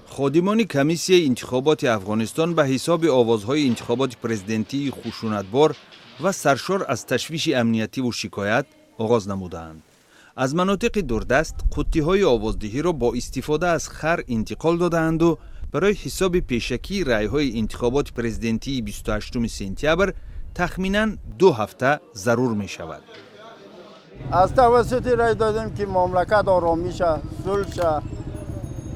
Ходимони Комиссияи интихоботи Афғонистон ба ҳисоби овозҳои интихоботи президентии хушунатбор ва саршор аз ташвиши амниятиву шикоят оғоз намудаанд. Аз манотиқи дурдаст қуттиҳои овоздиҳиро бо истифода аз хар интиқол додаанду барои ҳисоби пешакии раъйҳои интихоботи президентии 28 сентябр тахминан 2 ҳафта зарур мешавад. Аз тавассути рай додем, ки мамлакат оромӣ ша, сулҳ ша,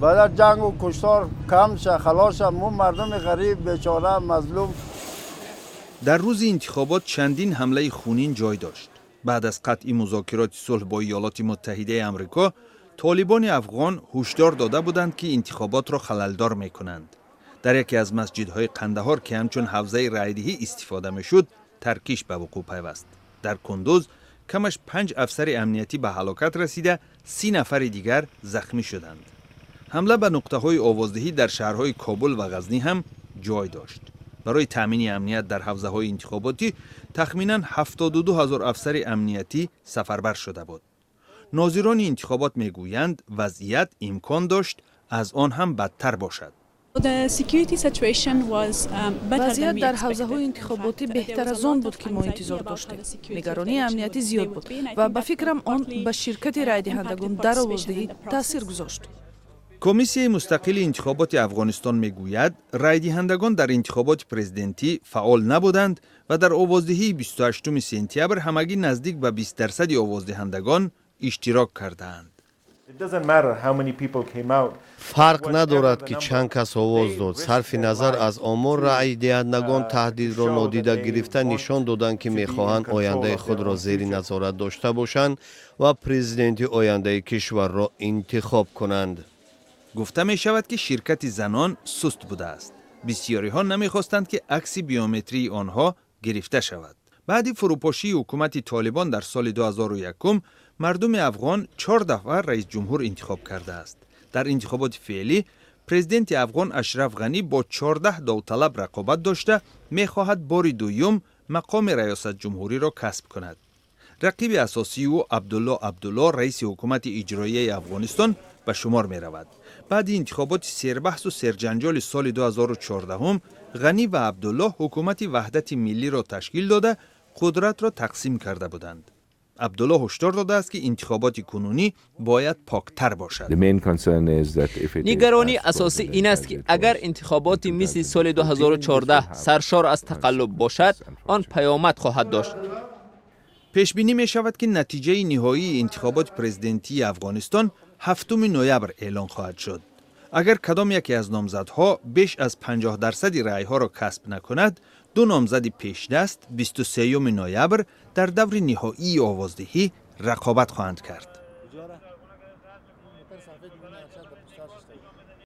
баъд ҷангу куштор кам ша, халос ша. Мо мардуми ғариб, бечора, мазлум. Дар рӯзи интихобот чандин ҳамлаи хунин ҷой дошт. Баъд аз қатъи музокироти сулҳ бо Иёлоти Муттаҳидаи Амрико, толибони афғон ҳушдор дода буданд, ки интихоботро халалдор мекунанд. Дар яке аз масҷидҳои Қандаҳор, ки ҳамчун ҳавзаи раъйдиҳӣ истифода мешуд, таркиш ба вуқӯъ пайваст. Дар Кундуз камаш панҷ афсари амниятӣ ба ҳалокат расида, 30 нафари дигар захмӣ шуданд. Ҳамла ба нуқтаҳои овоздиҳӣ дар шаҳрҳои Кобул ва Ғазнӣ ҳам ҷой дошт. Барои таъмини амният дар ҳавзаҳои интихоботӣ тахминан 72 ҳазор афсари амниятӣ сафарбар шуда буд. Нозирони интихобот мегӯянд, вазъият имкон дошт аз он ҳам бадтар бошад. Вазъият дар ҳавзаҳои интихоботӣ беҳтар аз он буд, ки мо интизор доштем. Нигаронии амниятӣ зиёд буд ва, ба фикрам, он ба ширкати райдиҳандагон дар овоздиҳӣ таъсир гузошт. Комиссияи мустақили интихоботи Афғонистон мегӯяд, райдиҳандагон дар интихоботи президентӣ фаъол набуданд ва дар овоздиҳии 28 сентябр ҳамагӣ наздик ба 20 дарсади овоздиҳандагон иштирок кардаанд. Фарқ надорад, ки чанд кас овоз дод. Сарфи назар аз омор, раъйдиҳандагон таҳдидро нодида гирифта, нишон доданд, ки мехоҳанд ояндаи худро зери назорат дошта бошанд ва президенти ояндаи кишварро интихоб кунанд. Гуфта мешавад, ки ширкати занон суст будааст. Бисьёриҳо намехостанд, ки акси биометрии онҳо гирифта шавад. Баъди фурӯпошии ҳукумати Толибон дар соли 2001 мардуми афғон чор дафъа раисҷумҳур интихоб кардааст. Дар интихоботи феълӣ президенти афғон Ашраф Ғанӣ бо 14 довталаб рақобат дошта, мехоҳад бори дуюм мақоми раёсатҷумҳуриро касб кунад. Рақиби асосии ӯ Абдулло Абдулло, раиси ҳукумати иҷроияи Афғонистон, ба шумор меравад. Баъди интихоботи сербаҳсу серҷанҷоли соли 2014, Ғанӣ ва Абдуллоҳ ҳукумати ваҳдати миллиро ташкил дода, қудратро тақсим карда буданд. Абдулло ҳушдор додааст, ки интихоботи кунунӣ бояд поктар бошад. Нигаронии асосӣ ин аст, ки агар интихоботи мисли соли 2014 саршор аз тақаллуб бошад, он паёмад хоҳад дошт. Пешбинӣ мешавад, ки натиҷаи ниҳоии интихоботи президентии Афғонистон 7 ноябр эълон хоҳад шуд. Агар кадом яке аз номзадҳо беш аз 50 дарсади раъйҳоро касб накунад, ду номзади пешдаст 23 ноябр дар даври ниҳоии овоздиҳӣ рақобат хоҳанд кард.